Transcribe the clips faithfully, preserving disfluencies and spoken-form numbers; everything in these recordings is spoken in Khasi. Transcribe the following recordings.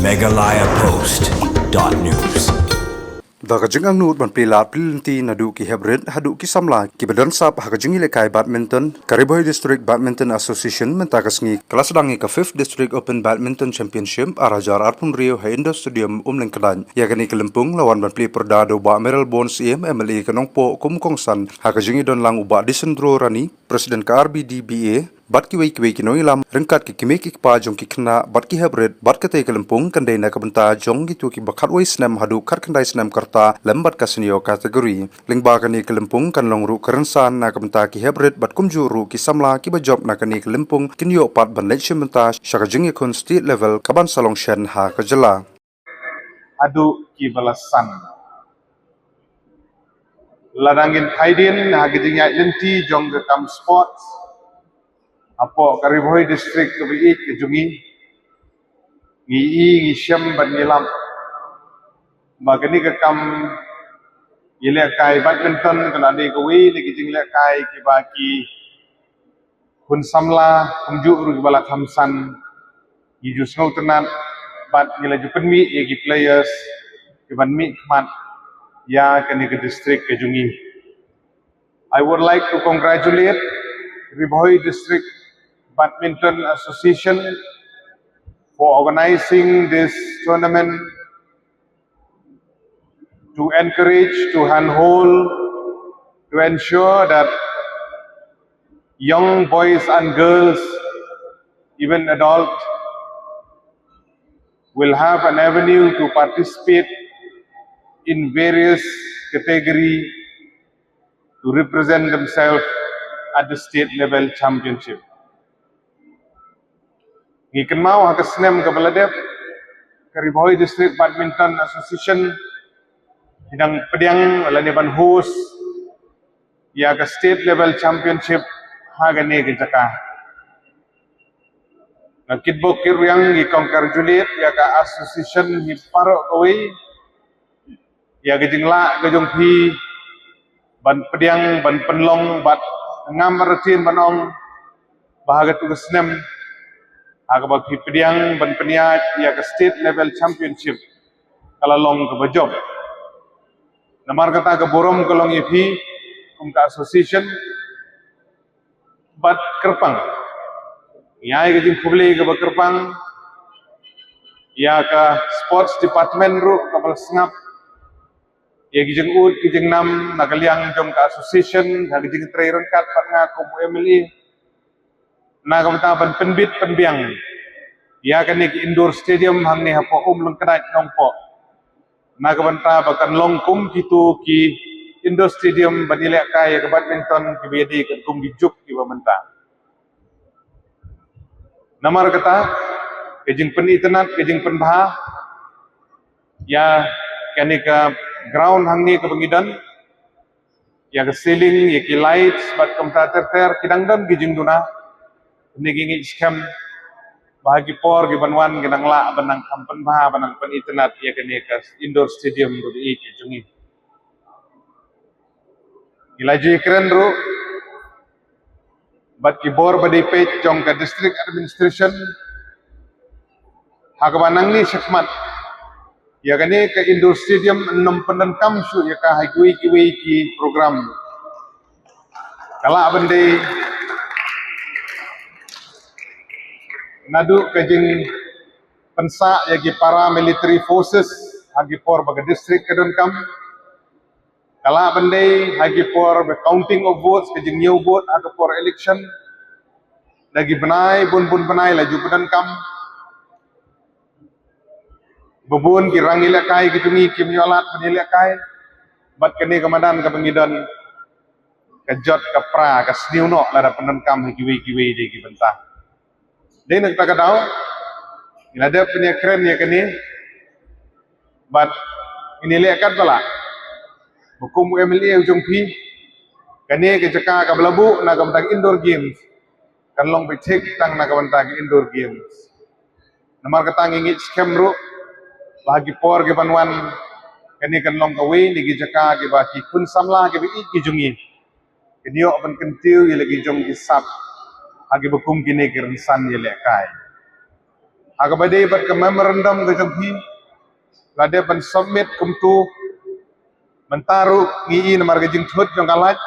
Meghalaya Post dot news. Da ka jingangnud ban plie lad plie lynti naduh ki heprit haduh ki samla kiba don sap ha ka jingïalehkai badminton, ka Ri Bhoi District Badminton Association mynta ka sngi ka la sdang ïa ka fifth District Open Badminton Championship ar hajar arphew hynriew ha Indoor Stadium Umlyngkdai. Ïa kane ka lympung la wan ban plie pyrda da u Bah Mayralborn Syiem, M L A ka Nongpoh, kum u kongsan, ha ka jingïadon lang u Bah Disendro Rani, President ka R B D B A, bad kiwei kiwei ki nongïalam ryngkat ki kmie ki kpa jong ki khynnah bad ki heprit. Bad katei ka lympung kan dei na ka bynta jong kito kiba khatwei snem haduh khatkhyndai snem ka rta lem bad ka senior category. Lyngba kane ka lympung kan long ruh ka rynsan na ka bynta ki heprit bad kumjuh ruh ki samla kiba jop na kane ka lympung kin ïoh pat ban leit shim bynta sha ka jingïakhun state level kaban sa long shen ha ka jylla. Haduh kiba la san. Lada ngin peit ha ka jingïaid lynti jong ka kam sports hapoh ka Ri Bhoi District kaba ïeit ka jong ngi, ngi i, ngi shem bad ngi lap ba kane ka kam ïalehkai badminton ka la dei kawei na ki jinglehkai kiba ki khun samla kumjuh ruh kiba la kham san ngi ju sngewtynnat bad ngi la ju pynmih ïa ki players kiban mih khmat ïa kane ka district ka jong ngi. I would like to congratulate Ri Bhoi District Badminton Association for organizing this tournament to encourage, to handhold, to ensure that young boys and girls, even adult, will have an avenue to participate in various category to represent themselves at the state level championship. Ngi kynmaw ha ka snem kaba la dep, ka Ri Bhoi District Badminton Association ki dang pdiang lane ban host ïa ka state level championship ha kane ka jaka. Nga kitbok kitrwiang ngi congratulate ïa ka association hi baroh kawei ïa ka jinglah ka jong phi ban pdiang, ban pynlong, bad ngam martin ban ong ba ha katu ka snem ha kaba phi pdiang ban pynïaid ïa ka state level championship ka la long kaba jop. Namar kata ka burom ka long ïa phi kum ka association bad kyrpang, ïa ka jingkhublei kaba kyrpang ïa ka sports department ruh kaba la sngap ïa ki jingud ki jingnam na ka liang jong ka association ha ka jingtrei ryngkat bad nga kum u M L A na ka bynta ban pynbit pynbiang ïa kane ka indoor stadium hangne hapoh Umlyngkdai Nongpoh. Na ka bynta ba kan long kum kito ki indoor stadium ban ïalehkai ïa ka badminton kiba ïadei katkum ki juk kiba mynta. Namar kata ka jingpynitynnat, ka jingpynbha ïa kane ka ground hangne kaba ngi don, ïa ka ceiling, ïa ki lights bad kumta ter ter ki dang don ki jingduna. Ngi ngeit skhem ba ha ki por kiban wan kin nang lah ban nang kham pynbha, ban nang pynitynnat ïa kane ka indoor stadium ruh ïa ki jong ngi. Ngi la ju ïakren ruh bad ki bor ba dei peit jong ka district administration ha kaba nangne shakhmat ïa kane ka indoor stadium yn nym pyndonkam shuh ïa ka ha kiwei kiwei ki program. Ka lah ban dei naduh ka jingpynsah ïa ki paramilitary forces ha ki por ba ka district ka donkam. Ka lah ban dei ha ki por ba counting of votes, ka jingñiew vote ha ka por election. Da ki bnai, bun bun bnai la ju pyndonkam. Ba bun ki rang ïalehkai ki jong ngi kim ïoh lad ban ïalehkai. Bad kane ka madan kaba ngi don ka jot ka pra, ka sniew noh lada pyndonkam ha kiwei kiwei de ki bynta. Dei na kata ka daw ngi la dep pynïakren ïa kane bad ngin ïaleh katba lah. Ba kum u M L A u jong phi, kane ka jaka kaba la buh na ka bynta indoor games kan long beit thik tang na ka bynta indoor games. Namar kata ngi ngeit skhem ruh ba ha ki por kiban wan kane kan long kawei na ki jaka kiba ki khun samla kiba ïeit ki jong ngi kin ïoh ban kyntiew ïa la ki jong ki sap ha kiba kum kine ki rynsan ïalehkai. Ha kaba ïadei bad ka memorandum ka jong phi, la dep ban submit kumtu. Mynta ruh ngi i namar ka jingthut jong ka light,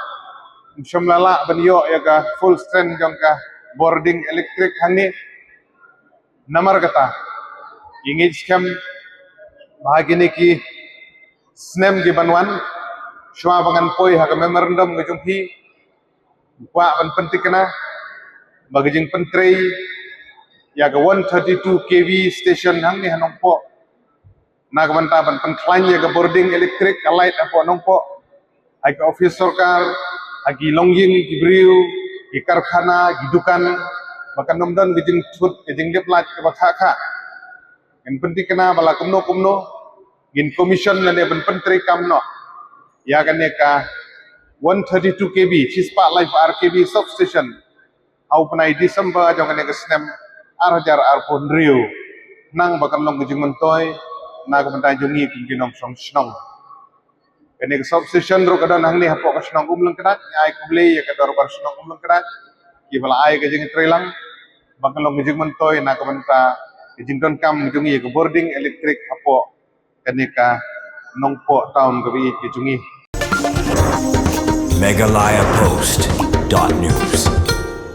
ym shym la lah ban ïoh ïa ka full strength jong ka bording electric hangne. Namar kata, ngi ngeit skhem ba ha kine ki snem ki ban wan, shuwa ba ngan poi ha ka memorandum ka jong phi, kwah ban pynthikna ba ka jingpyntrei ïa ka one thirty-two K V station hangne ha Nongpoh, na ka bynta ban pynkhlaiñ ïa ka bording electric, ka light hapoh Nongpoh, ha ki office sorkar, ha ki longïing ki briew, ki karkhana, ki dukan, ba kan ym don ka jingthut, ka jinglip light kaba khah khah. Ngin pynthikna ba la kumno kumno ngin commission lane ban pyntreikam noh ïa kane ka one thirty-two K V, shispah laiphew ar K V substation ha u bnai December jong kane ka snem ar hajar arphew hynriew, khnang ba kan long ka jingmyntoi na ka bynta jong ngi kum ki nongshong shnong. Kane ka substation ruh ka don hangne hapoh ka shnong Umlyngknat. Ngi ai khublei ïa ka dorbar shnong Umlyngknat kiba la ai ka jingtreilang ba kan long ka jingmyntoi na ka bynta ka jingdonkam jong ngi ïa ka bording electric hapoh kane ka Nongpoh town kaba ïeit ka jong ngi. Meghalaya Post dot news.